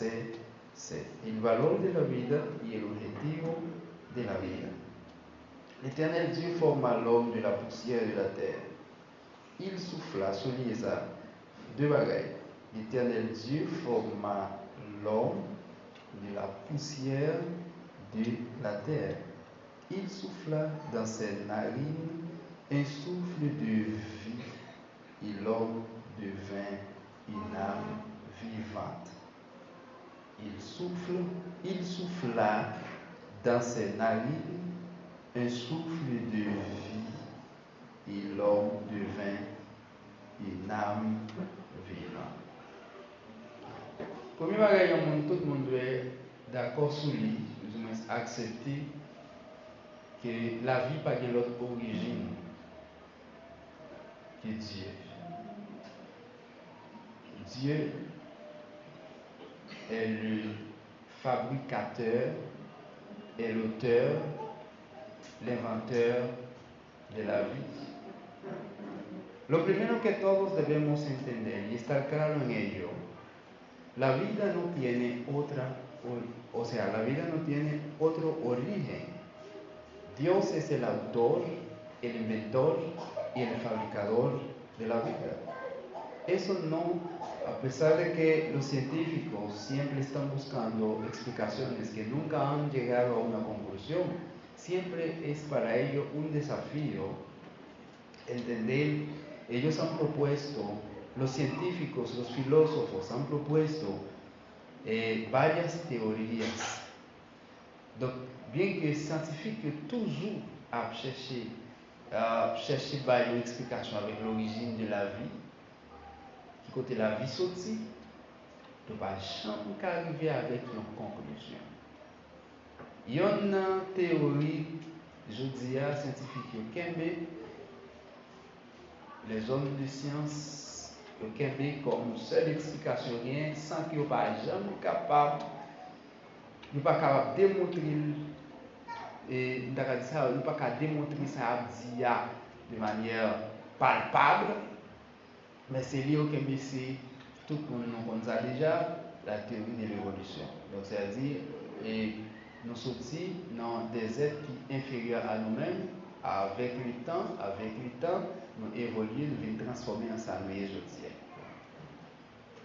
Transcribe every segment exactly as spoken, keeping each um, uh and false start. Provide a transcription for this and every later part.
sept, sept. El valor de la vida y el objetivo de la vida. L'Éternel Dieu forma l'homme de la poussière de la terre. Il souffla, souliye sa, de bagay. L'Éternel Dieu forma l'homme de la poussière de la terre. Il souffla dans ses narines un souffle de vie, et l'homme devint une âme vivante. Il souffle, il souffla dans ses narines un souffle de vie, et l'homme devint une âme vivante. Premye bagay yon moun, tout moun dwe dakò sou li, oudimwens aksepte ke lavi pa gen lòt orijin ke Dye. Dieu est le fabricateur, est l'auteur, l'inventeur de la vie. Lo primero que todos debemos entender y estar claro en ello, la vida no tiene otra, o, o sea, la vida no tiene otro origen. Dios es el autor, el inventor y el fabricador de la vida. Eso no, a pesar de que los científicos siempre están buscando explicaciones que nunca han llegado a una conclusión, siempre es para ellos un desafío entender. Ellos han propuesto, los científicos, los filósofos han propuesto eh, varias teorías. Donk, byen ke syantifik yo toujou ap chèche, ap chèche bay yon eksplikasyon avèk lorijin de lavi, ki kote lavi soti, yo pa janm ka rive avèk yon konklizyon. Yonn nan teyori jodi a syantifik yo kenbe, lèzòm de syans yo kenbe kòm sèl eksplikasyon yo genyen, san ke yo pa janm kapab, yo pa kapab demontre l, e m ta ka di sa, yo pa ka demontre sa y ap di a de manyè palpab, men se li yo kenbe, se tout moun nou konn sa deja, la théorie de l'évolution. Donk, sètadi, e, nou soti nan de zèt ki enferyè a nou menm, avèk letan, avèk letan, nou evolye, nou vin transfòme an sa nou ye jodi a.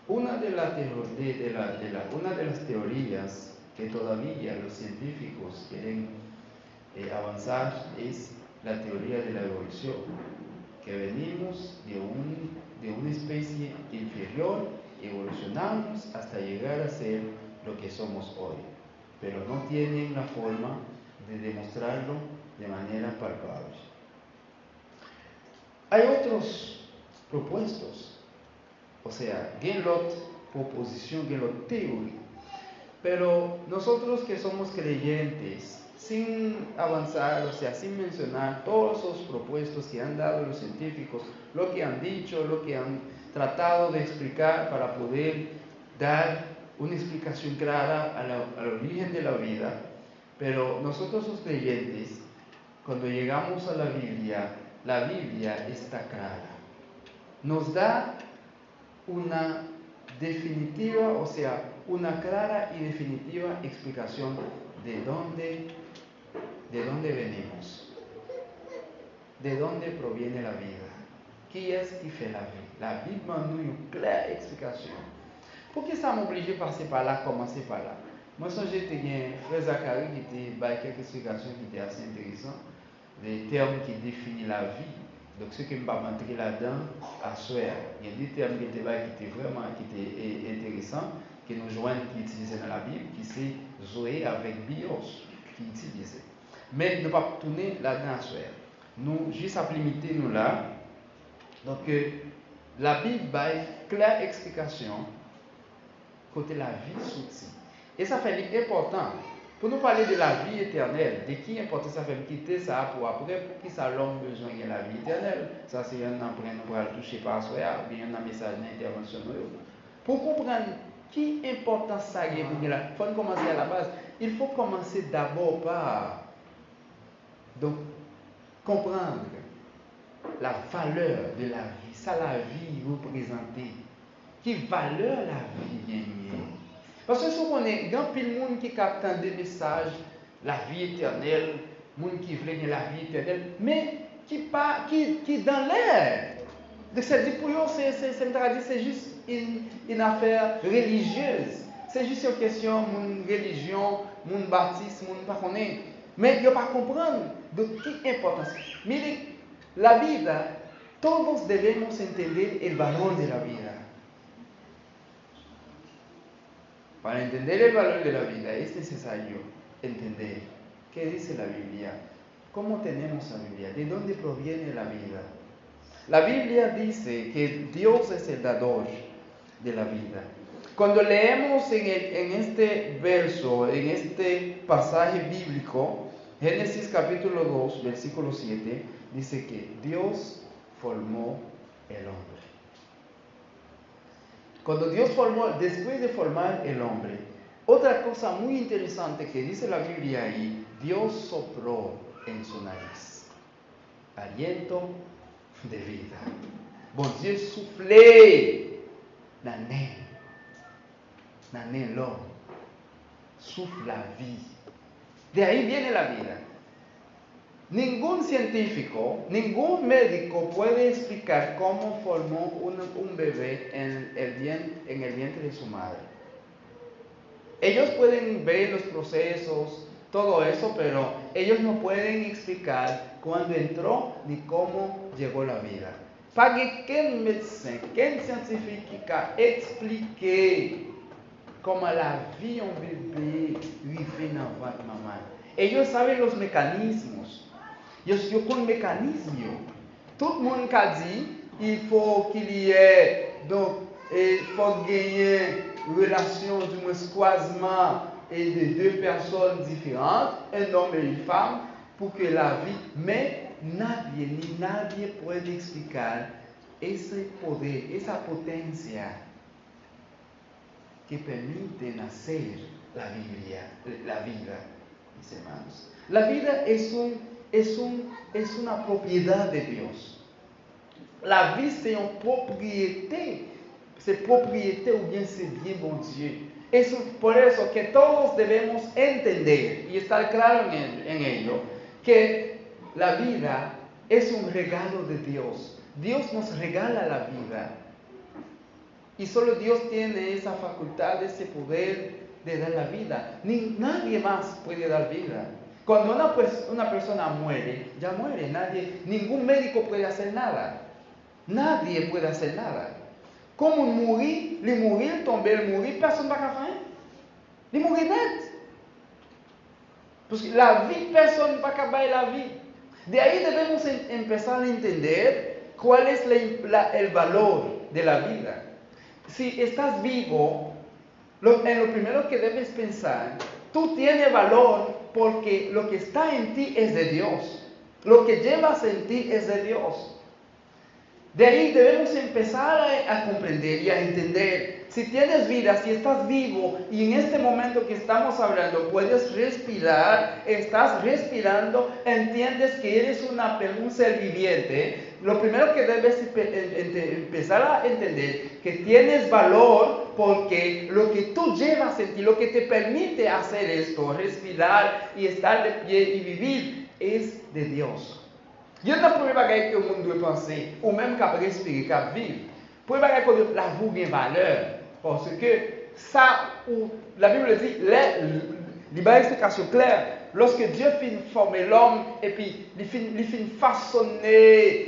Una de la teo-, de, de la, de la, una de las teorías que todavía los científicos quieren eh, avanzar es la teoría de la evolución, que venimos de un, de una especie inferior, evolucionamos hasta llegar a ser lo que somos hoy, pero no tienen la forma de demostrarlo de manera palpable. Hay otros propuestos O sea, gen lòt pwopozisyon, gen lòt teyori. Pero nosotros que somos creyentes, sin avanzar, o sea, sin mencionar todos esos propuestos que han dado los científicos, lo que han dicho, lo que han tratado de explicar para poder dar una explicación clara a la, al origen de la vida, pero nosotros los creyentes, cuando llegamos a la Biblia, la Biblia está clara. Nos da una definitiva, o sea, una clara y definitiva explicación de dónde, de dónde venimos, de dónde proviene la vida, qui es qui fait la vie. Labib ban nou yon klè eksplikasyon. Poukisa m oblije pase pa la, kòmanse pa la? Mwen sonje te gen frè Zakari ki te bay kèk eksplikasyon ki te ase enteresan. De tèm ki defini lavi. Donk, se ke m p ap antre ladan aswè a. Gen de tèm ki te bay ki te vrèman, ki te, e, enteresan, ke nou jwenn ki itilize nan Labib, ki se Zoe avèk Bios ki itilize. Men nou p ap tounen ladan aswè a. Nou jis ap limite nou la. Donk, e, Labib bay klè eksplikasyon kote lavi soti. E sa fè li enpòtan pou nou pale de lavi etènèl, de ki enpòtans sa fè m kite sa a pou apre, poukisa lòm bezwen gen lavi etènèl. Sa se yonn nan pwen nou pral touche pa aswè a, oubyen yonn nan mesaj nan entèvansyon nou yo. Pou w konprann ki enpòtans sa gen pou gen la, fò n kòmanse a la baz. Il faut commencer d'abord par Donk, comprendre la valeur de la vie, sa lavi reprezante, ki valè lavi genyen. Paske si w konnen, gen anpil moun ki ka ap tande mesaj lavi etènèl, moun ki vle gen lavi etènèl, men ki pa, ki, ki dans l'air. Donk, se di pou yo, se, se, se, m ta ka di, se jis une, une affaire religieuse. Se jis yon kesyon moun relijyon, moun batis, moun pa konnen. Men yo pa konprann de ki enpòtans. Miren, la vida, todos debemos entender el valor de la vida. Para entender el valor de la vida es necesario entender qué dice la Biblia, cómo tenemos la Biblia, de dónde proviene la vida. La Biblia dice que Dios es el dador de la vida. Cuando leemos en, el- en este verso, en este pasaje bíblico, Génesis capítulo dos, versículo siete, dice que Dios formó el hombre. Cuando Dios formó, después de formar el hombre, otra cosa muy interesante que dice la Biblia ahí, Dios sopló en su nariz aliento de vida. Bondye soufle nan nen, nan nen lòm, souffle la vie. De ahí viene la vida. Ningún científico, ningún médico puede explicar cómo formó un, un bebé en el vien- en el vientre de su madre. Ellos pueden ver los procesos, todo eso, pero ellos no pueden explicar cuándo entró ni cómo llegó la vida. Pa gen kenn medsen, kenn syantifik ki ka eksplike kòman lavi yon bebe rive nan vant manman l. Ellos saben los mecanismos. Yo, yo konn mekanism yo. Tout moun ka di, il faut qu'il y ait, donk, e, fòk genyen relasyon, du moins kwazman, e, de deux personnes différentes, un homme et une femme, pour que la vie, mais nadie, ni nadie puede explicar ese poder, esa potencia que permite nacer la Biblia, la vida, mis hermanos. La vida es un, es un, es una propiedad de Dios. Lavi se yon pwopriyete, se pwopriyete oubyen se byen Bondye. Es por eso que todos debemos entender y estar claro en, en ello, que la vida es un regalo de Dios. Dios nos regala la vida. Y solo Dios tiene esa facultad, ese poder de dar la vida. Ni nadie más puede dar vida. Cuando una, pues- una persona muere, ya muere. Nadie, ningún médico puede hacer nada. Nadie puede hacer nada. Kon moun mouri, li mouri, li tonbe, li mouri, pèsonn pa ka fè anyen. Li mouri nèt. Paske lavi, pèsonn pa ka bay lavi. De ahí debemos em- empezar a entender cuál es la, la- el valor de la vida. Si estás vivo, lo, en lo primero que debes pensar, tú tienes valor porque lo que está en ti es de Dios. Lo que llevas en ti es de Dios. De ahí debemos empezar a, a comprender y a entender. Si tienes vida, si estás vivo y en este momento que estamos hablando puedes respirar, estás respirando, entiendes que eres una per- un ser viviente, lo primero que debes empe- em- em- empezar a entender que tienes valor porque lo que tú llevas en ti, lo que te permite hacer esto, respirar y estar de pie y vivir, es de Dios. Youn nan premye bagay ke yon moun dwe panse, ou menm k ap respire, k ap viv, premye bagay kote lavi w gen valè, paske sa ou, la Bible di, lè, li bay eksplikasyon klè, lòske Dye fin fòme lòm, epi li fin, li fin fasone,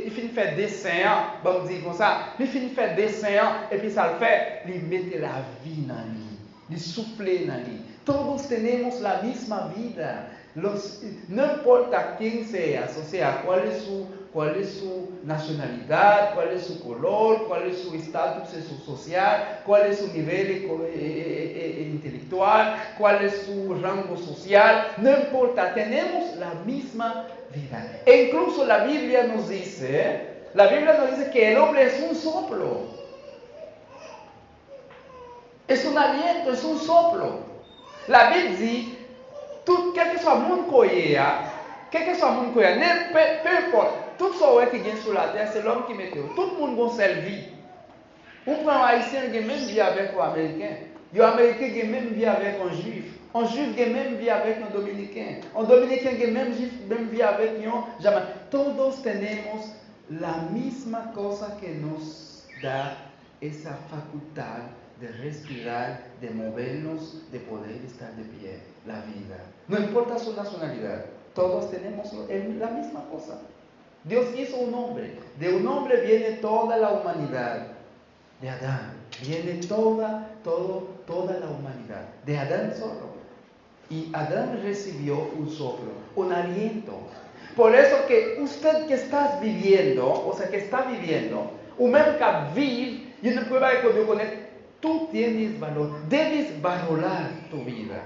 li fin fè desen an, ban m di l konsa, li fin fè desen an, epi sa l fè, li mete lavi nan li. Li soufle nan li. Todos tenemos la misma vida. Los, no importa quién seas, o sea, cuál es su, cuál es su nacionalidad, cuál es su color, cuál es su estatus so- social, cuál es su nivel eco- e- e- e- e- intelectual, cuál es su rango social, no importa, tenemos la misma vida. E incluso la Biblia nos dice, la Biblia nos dice que el hombre es un soplo. Es un aliento, es un soplo. Labib di, tout, kèlkeswa moun ke w ye a, kèlkeswa moun ke w ye a, nen, pe, pe enpòt, tout sa w wè ki gen sou latè, se lòm ki mete yo. Tout moun gon sèl vi. Ou pran yon Ayisyen, li gen menm vi avèk yon Ameriken. Yon Ameriken gen menm vi avèk yon Jwif. Yon Jwif gen menm vi avèk yon Dominiken. Yon Dominiken gen menm Jwif, menm vi avèk yon Jamayik. Todos tenemos la misma cosa que nos da esa facultad de respirar, de movernos, de poder estar de pie, la vida. No importa su nacionalidad, todos tenemos lo- el- la misma cosa. Dios hizo un hombre. De un hombre viene toda la humanidad. De Adán viene toda, todo, toda la humanidad. De Adán solo. Y Adán recibió un soplo, un aliento. Por eso que usted que estás viviendo, o sea, que está viviendo, ou menm k ap viv, youn nan premye bagay ke w dwe konnen, tú tienes valor. Debes valorar tu vida.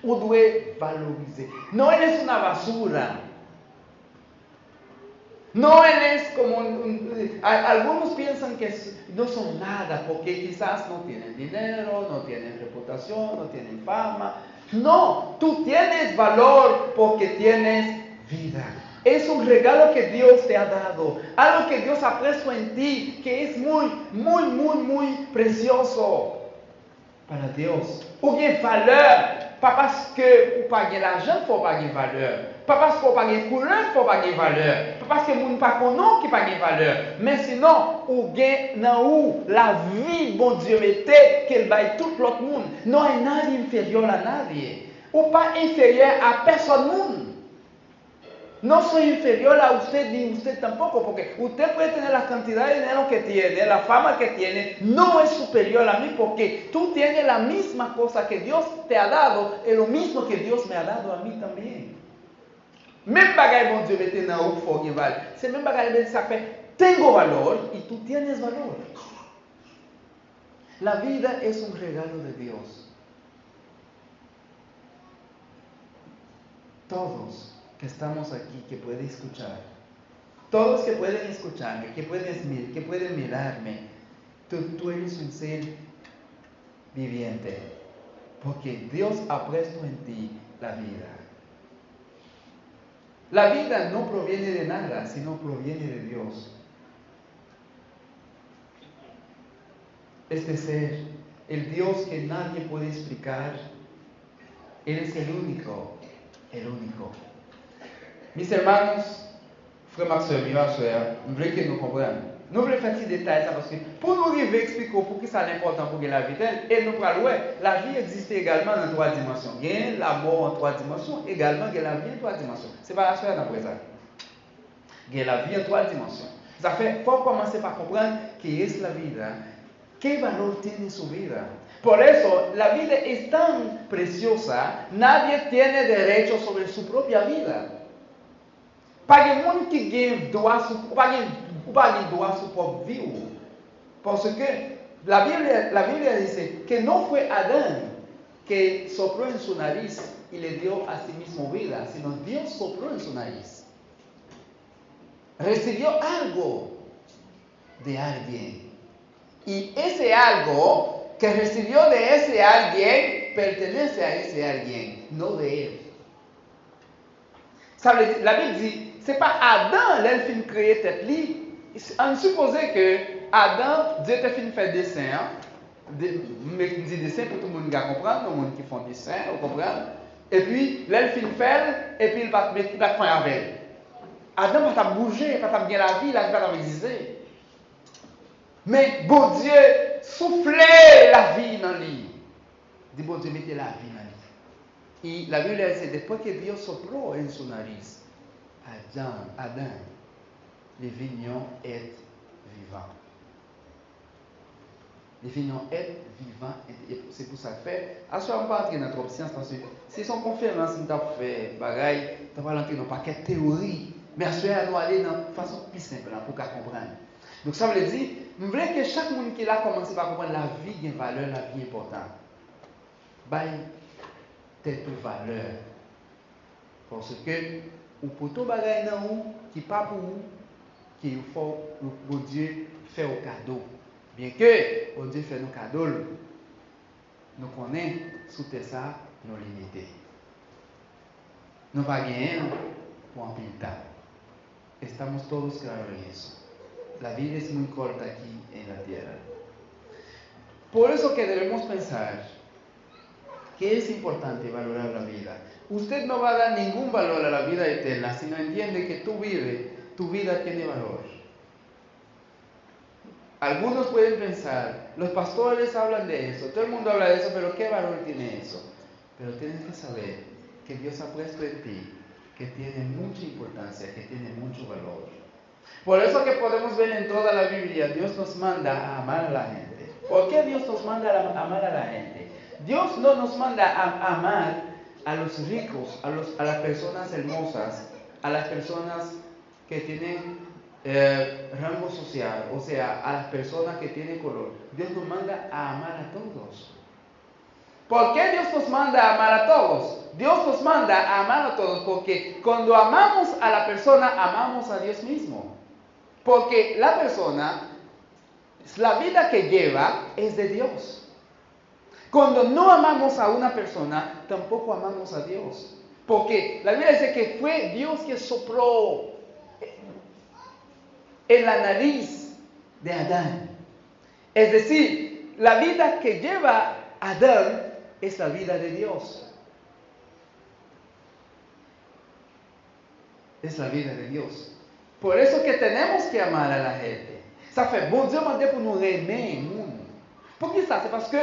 Ou dwe valorize. No eres una basura. No eres como un, un- a- algunos piensan que s- no son nada porque quizás no tienen dinero, no tienen reputación, no tienen fama. No, tú tienes valor porque tienes vida. Es un regalo que Dios te ha dado, algo que Dios ha puesto en ti que es muy, muy, muy, muy precioso para Dios. Ou gen valè, pa paske ou pa gen lajan fè w pa gen valè. Pa paske w pa gen koulè fè w pa gen valè. Pa paske moun pa konnen w ki pa gen valè. Men sinon, ou gen nan ou lavi Bondye mete ke l bay tout lòt moun. No hay nadie inferior a nadie. Ou pa enferyè a pèsòn moun. No soy inferior a usted ni usted tampoco, porque usted puede tener la cantidad de dinero que tiene, la fama que tiene, no es superior a mí, porque tú tienes la misma cosa que Dios te ha dado, es lo mismo que Dios me ha dado a mí también. Menm bagay Bondye mete nan ou fò gen valè. Se menm bagay men sa fè, tengo valor y tú tienes valor. La vida es un regalo de Dios. Todos que estamos aquí, que pueden escuchar, todos que pueden escucharme, que pueden, mi- que pueden mirarme, tú, tú eres un ser viviente, porque Dios ha puesto en ti la vida. La vida no proviene de nada, sino proviene de Dios. Este ser, el Dios que nadie puede explicar, Él es el único, el único. Mis hermanos, frè m ak sè m yo, aswè a, m vle ke nou konprann. Nou vle fè ti detay sa, paske pou nou rive eksplike w poukisa l enpòtan pou gen lavi etènèl, e nou pral wè, lavi egziste egalman nan twa dimansyon. Gen lanmò an twa dimansyon, egalman gen lavi an twa dimansyon. Se pa aswè a n ap wè sa. Gen lavi an twa dimansyon. Sa fè, fò w kòmanse pa konprann qué es la vida, qué valor tiene su vida. Por eso, la vida es tan preciosa, nadie tiene derecho sobre su propia vida. Pa gen moun ki gen dwa sou, ou pa gen, ou pa gen dwa sou pwòp vi w. Paske la Biblia, la Biblia dice que no fue Adán que sopló en su nariz y le dio a sí mismo vida, sino Dios sopló en su nariz. Recibió algo de alguien. Y ese algo que recibió de ese alguien pertenece a ese alguien, no de él. Sa vle di, Labib di, se pa Adan, lè l fin kreye tèt li, ann sipoze ke Adan, Dye te fin fè desen an, de, m di desen pou tout moun ka konprann, yon moun ki fè yon desen, ou konprann? Epi, lè l fin fè l, epi l pa t met, li pa t fè anyen avè l. Adan pa t ap bouje, pa t ap gen lavi, lavi pa t ap egziste. Men Bondye soufle lavi nan li. Di Bondye mete lavi nan li. E Labib dice, después que Dios sopló en su nariz, Adan, Adan, li vin yon èt vivan. Li vin yon èt vivan, e, e se pou sa k fè, aswè a m pa antre nan twòp syans, paske si se yon konferans m t ap fè, bagay, m ta pral antre nan yon pakèt teyori. Men aswè a, nou ale nan fason pi senp lan pou w ka konprann. Donk, sa vle di, m vle ke chak moun ki la kòmanse pa konprann lavi gen valè, lavi enpòtan. Bay tèt ou valè. Paske ou pote yon bagay nan ou ki pa pou ou, ke ou fè w, Bondye fè w kado. Byenke Bondye fè nou kado l, nou konnen sou tè sa a, nou limite. Nou pa genyen l pou anpil tan. Estamos todos claros en eso. La vida es muy corta aquí en la tierra. Por eso que debemos pensar que es importante valorar la vida. Usted no va a dar ningún valor a la vida eterna si no entiende que tu vive, tu vida tiene valor. Algunos pueden pensar, los pastores hablan de eso, todo el mundo habla de eso, pero ¿qué valor tiene eso? Pero tienes que saber que Dios ha puesto en ti que tiene mucha importancia, que tiene mucho valor. Por eso que podemos ver en toda la Biblia, Dios nos manda a amar a la gente. ¿Por qué Dios nos manda a amar a la gente? Dios no nos manda a amar a los ricos, a los, a las personas hermosas, a las personas que tienen eh, rango social, o sea, a las personas que tienen color. Dios nos manda a amar a todos. ¿Por qué Dios nos manda a amar a todos? Dios nos manda a amar a todos porque cuando amamos a la persona, amamos a Dios mismo. Porque la persona, la vida que lleva es de Dios. Cuando no amamos a una persona, tampoco amamos a Dios. Porque la Biblia dice que fue Dios que sopló en la nariz de Adán. Es decir, la vida que lleva Adán es la vida de Dios. Es la vida de Dios. Por eso que tenemos que amar a la gente. Sa fè Bondye mande pou nou renmen moun. Poukisa? Se paske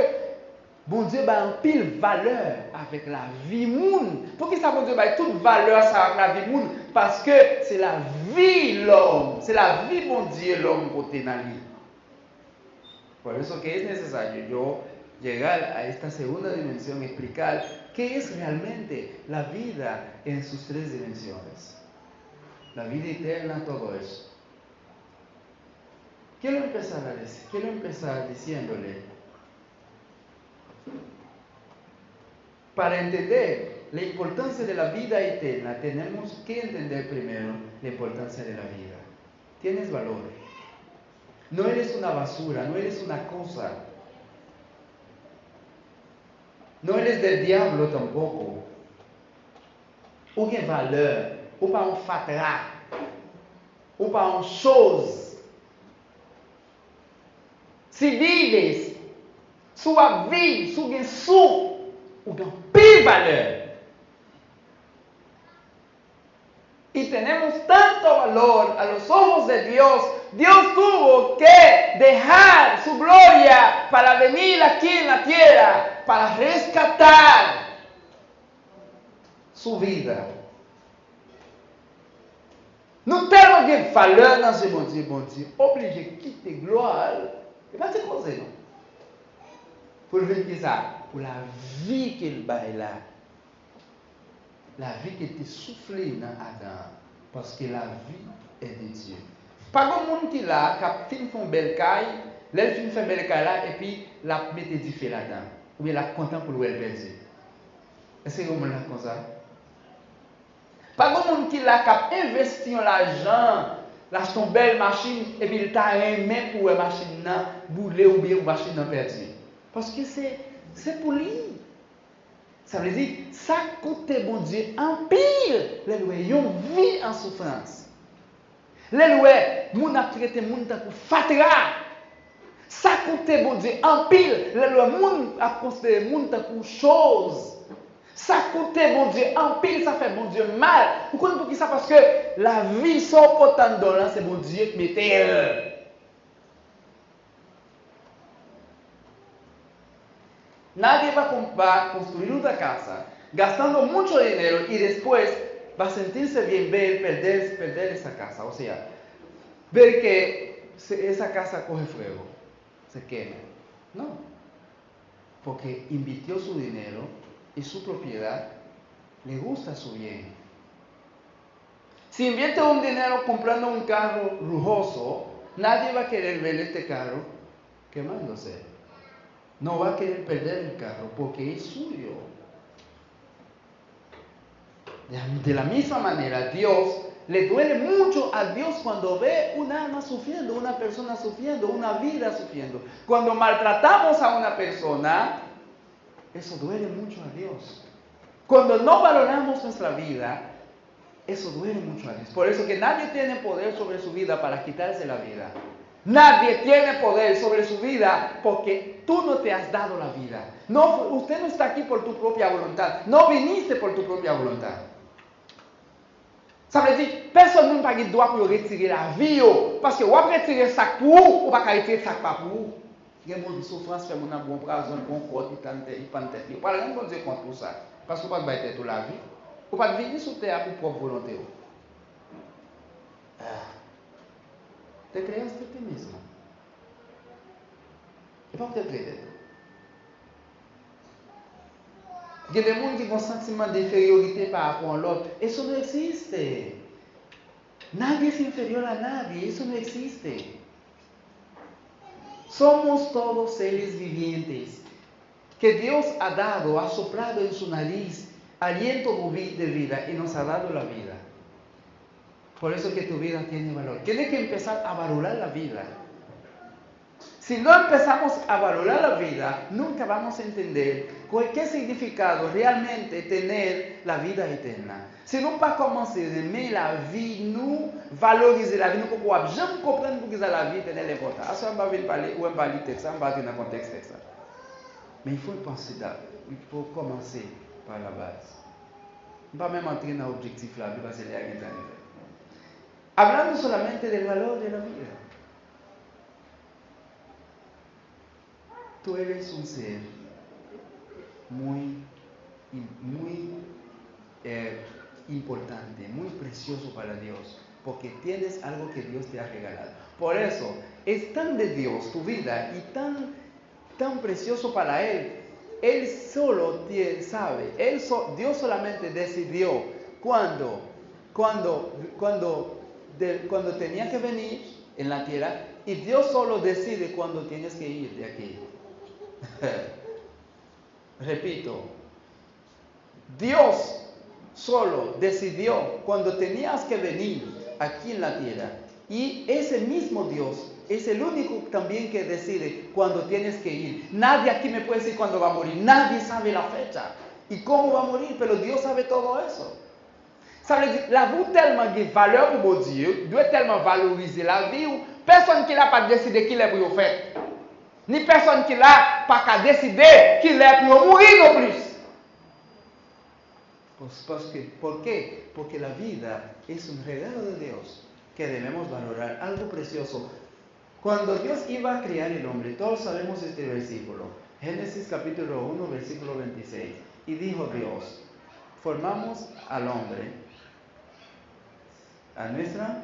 Bondye bay anpil valè avèk lavi moun. Poukisa Bondye bay tout valè sa avèk lavi moun? Paske se lavi lòm, se lavi Bondye lòm pote nan li. Por eso que es necesario yo llegar a esta segunda dimensión, explicar qué es realmente la vida en sus tres dimensiones. La vida eterna, todo eso. Quiero empezar a decir, quiero empezar diciéndole, para entender la importancia de la vida eterna, tenemos que entender primero la importancia de la vida. Tienes valor. No eres una basura, no eres una cosa. No eres del diablo tampoco. Ou gen valè, ou pa yon fatra, ou pa yon choz. Si vives, si w ap viv, si w gen souf, ou gen anpil valè. Y tenemos tanto valor a los ojos de Dios. Dios tuvo que dejar su gloria para venir aquí en la tierra, para rescatar su vida. Nou tèlman gen valè nan je Bondye, Bondye oblije kite glwa l, e pa ti koze non, pou l vin kisa? Pou lavi ke l bay la. Lavi ki te soufle nan Adan an, paske lavi è de Dye. Pa gen moun ki la k ap fin fè yon bèl kay, lè l fin fè bèl kay la, epi l ap mete dife ladan, oubyen l ap kontan pou l wè l pèdi. Èske gen moun la konsa? Pa gen moun ki la k ap envesti yon lajan, l achte yon bèl machin, epi l ta renmen pou wè machin nan boule oubyen pou machin nan pèdi. Paske se, se pou li. Sa vle di, sa koute Bondye anpil lè l wè yon vi an soufrans. Lè l wè moun ap trete moun tankou fatra. Sa koute Bondye anpil lè l wè moun ap konsidere moun tankou choz. Sa koute Bondye anpil, sa fè Bondye mal. Ou konn poukisa? Paske lavi sa w pote anndan w lan, se Bondye k mete l. Nadie va, com- va construir una casa gastando mucho dinero y después va sentirse bien ver perder, perder esa casa. O sea, ver que se- esa casa coge fuego, se quema. No. Porque invirtió su dinero y su propiedad le gusta su bien. Si invierte un dinero comprando un carro lujoso, nadie va a querer ver este carro quemándose. No va a querer perder el carro porque es suyo. De la misma manera, Dios le duele mucho a Dios cuando ve un alma sufriendo, una persona sufriendo, una vida sufriendo. Cuando maltratamos a una persona, eso duele mucho a Dios. Cuando no valoramos nuestra vida, eso duele mucho a Dios. Por eso que nadie tiene poder sobre su vida para quitarse la vida. Nadie tiene poder sobre su vida, porque tú no te has dado la vida. No, usted no está aquí por tu propia voluntad. No viniste por tu propia voluntad. Sa vle di, pèsonn moun pa gen dwa pou yo retire lavi yo, paske w ap retire sa k pou ou, ou pa ka retire sa k pa pou ou. Gen moun soufrans fè moun nan pran pwazon, pran kòd, li tann tèt, li pann tèt li. Ou pa renn Bondye kont pou sa, paske ou pa t bay tèt ou lavi. Ou pa t vini sou tè a pou pwòp volonte w. Ah. Te creaste ti mismo. E pa pou te plede tou. Gen de moun ki gen santiman de enferyorite pa rapò a lòt. Eso no existe. Nadie es inferior a nadie. Eso no existe. Somos todos seres vivientes que Dios ha dado, ha soplado en su nariz aliento de vi- de vida y nos ha dado la vida. Por eso que tu vida tiene valor. Tienes que empezar a valorar la vida. Si no empezamos a valorar la vida, nunca vamos a entender cu- qué significado realmente tener la vida eterna. Si nou pa kòmanse renmen lavi nou, valorize lavi nou, poko w ap janm konprann poukisa lavi etènèl enpòtan. Aswè a m pa vin pale, ou wè m pa li tèks la, m pa antre nan kontèks tèks la. Men il faut penser da- il faut commencer par la base. M pa menm antre nan objektif lavi paske lè a gentan rive. Hablando solamente del valor de la vida. Tú eres un ser muy, muy eh, importante, muy precioso para Dios, porque tienes algo que Dios te ha regalado. Por eso, es tan de Dios tu vida y tan tan precioso para Él. Él solo tie- sabe, él so- Dios solamente decidió cuándo, cuándo, cuándo, de- cuándo tenía que venir en la tierra y Dios solo decide cuándo tienes que ir de aquí. Repito, Dios solo decidió cuándo tenías que venir aquí en la tierra. Y ese mismo Dios es el único también que decide cuándo tienes que ir. Nadie aquí me puede decir cuándo va a morir. Nadie sabe la fecha y cómo va a morir, pero Dios sabe todo eso. Sa vle di, lavi w tèlman gen valè pou Bondye, dwe tèlman valorize lavi w, pèsonn ki la pa deside kilè pou yo fèt. Ni pèsonn ki la pa ka deside kilè pou yo mouri non plis. Pues, pues que, ¿por qué? Porque la vida es un regalo de Dios que debemos valorar, algo precioso. Cuando Dios iba a crear el hombre, todos sabemos este versículo, Génesis capítulo uno, versículo veintiséis, y dijo Dios, formamos al hombre a nuestra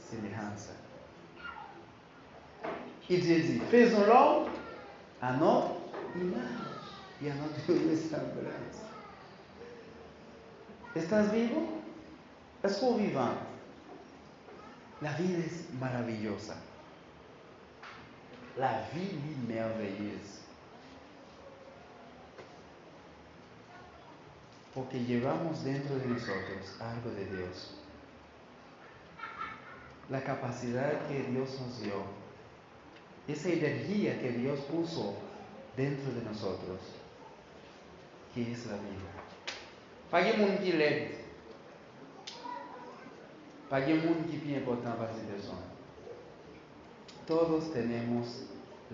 semejanza. Y Dios dijo, faisons l'homme à notre image y à notre ressemblance. ¿Estás vivo? Est-ce que vous vivant? La vida es maravillosa. La vie li merveilleuse. Porque llevamos dentro de nosotros algo de Dios. La capacidad que Dios nos dio, esa energía que Dios puso dentro de nosotros, que es la vida. Pa gen moun ki lèd. Pa gen moun ki pi enpòtan pase pèsonn. Todos tenemos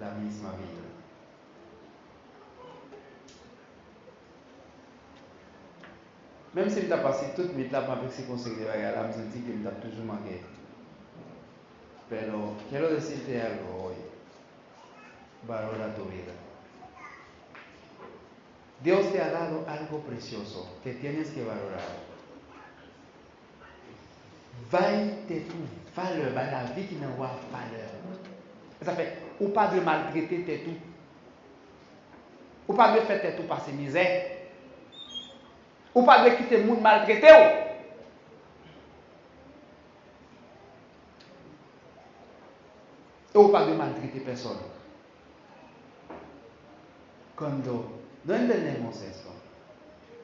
la misma vida. Menm si m ta pase tout nwit la, m ap eksplike yon seri de bagay la, m santi ke m t ap toujou manke. Pero quiero decirte algo hoy. Valora tu vida. Dios te ha dado algo precioso que tienes que valorar. Bay tèt ou valè, bay lavi ki nan ou a valè. Sa fè, ou pa dwe maltrete tèt ou. Ou pa dwe fè tèt ou pase mizè. Ou pa dwe kite moun maltrete w. E ou pa dwe maltrete pèsonn. Cuando no entendemos esto,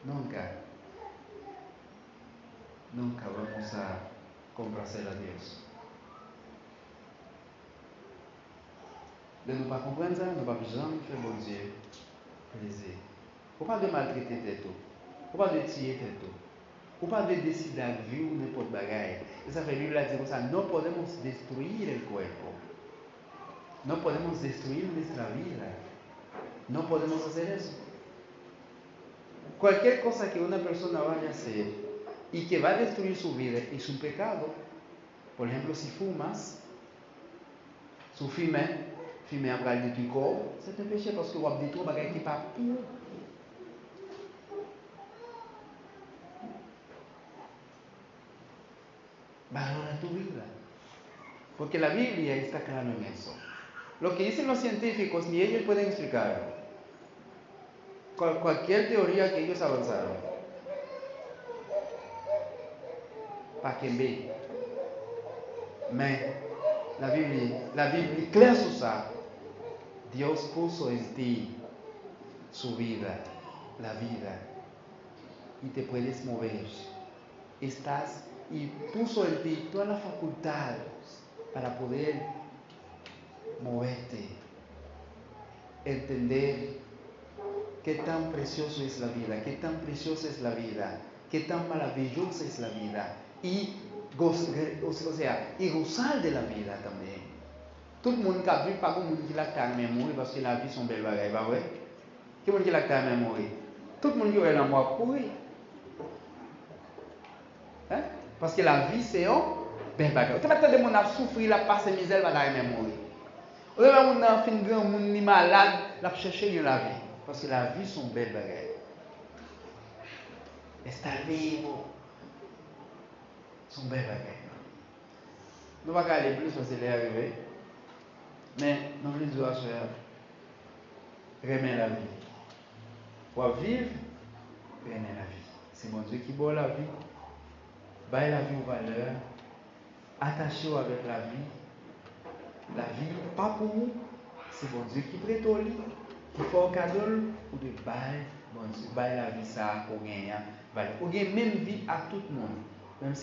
nunca, nunca vamos a complacer a Dios. Lè nou pa konprann sa, nou p ap janm fè Bondye plezi. Ou pa dwe maltrete tèt ou. Ou pa dwe tiye tèt ou. Ou pa dwe deside ak vi w nenpòt bagay. E sa fè Bib la di konsa, no podemos destruir el cuerpo. No podemos destruir nuestra vida. No podemos hacer eso. Cualquier cosa que una persona vaya a hacer y que va a destruir su vida es un pecado. Por ejemplo, si fumas, si w fimen, fimen an pral detwi kò w, se te peche paske w ap detwi yon bagay ki pa pou ou. Valora tu vida. Porque la Biblia está claro en eso. Lo que dicen los científicos, ni ellos pueden explicarlo. Cual- cualquier teoría que ellos avanzaron, pa kenbe. Men, la Biblia, la Biblia es clara sou sa. Dios puso en ti su vida, la vida, y te puedes mover. Estás y puso en ti todas las facultades para poder moverte, entender qué tan precioso es la vida, qué tan preciosa es la vida, qué tan maravillosa es la vida, y, goz- o sea, y gozar de la vida también. Tout moun k ap viv, pa gen moun ki la k ta renmen mouri, paske lavi se yon bèl bagay, pa vre? Ki moun ki la k ta renmen mouri? Tout moun ki wè lanmò ap kouri. Hein? Paske lavi se yon bèl bagay. Ou te mèt tande moun ap soufri, l ap pase mizè, l pa ta renmen mouri. Ou te wè moun nan fin granmoun, li malad, l ap chèche yon lavi. Paske lavi se yon bèl bagay. Estar vivo se yon bèl bagay. Nou pa ka ale plis paske lè a rive. Men, nou vle di w aswè a, renmen lavi. W ap viv, renmen lavi. Se Bondye ki ba w lavi. Bay lavi w valè. Atache w avèk lavi. Lavi pa pou ou. Se Bondye ki prete w li, ki fè w kado l. Ou dwe bay Bondye, bay lavi sa a ke w genyen an valè. Ou gen menm vi ak tout moun. Menm si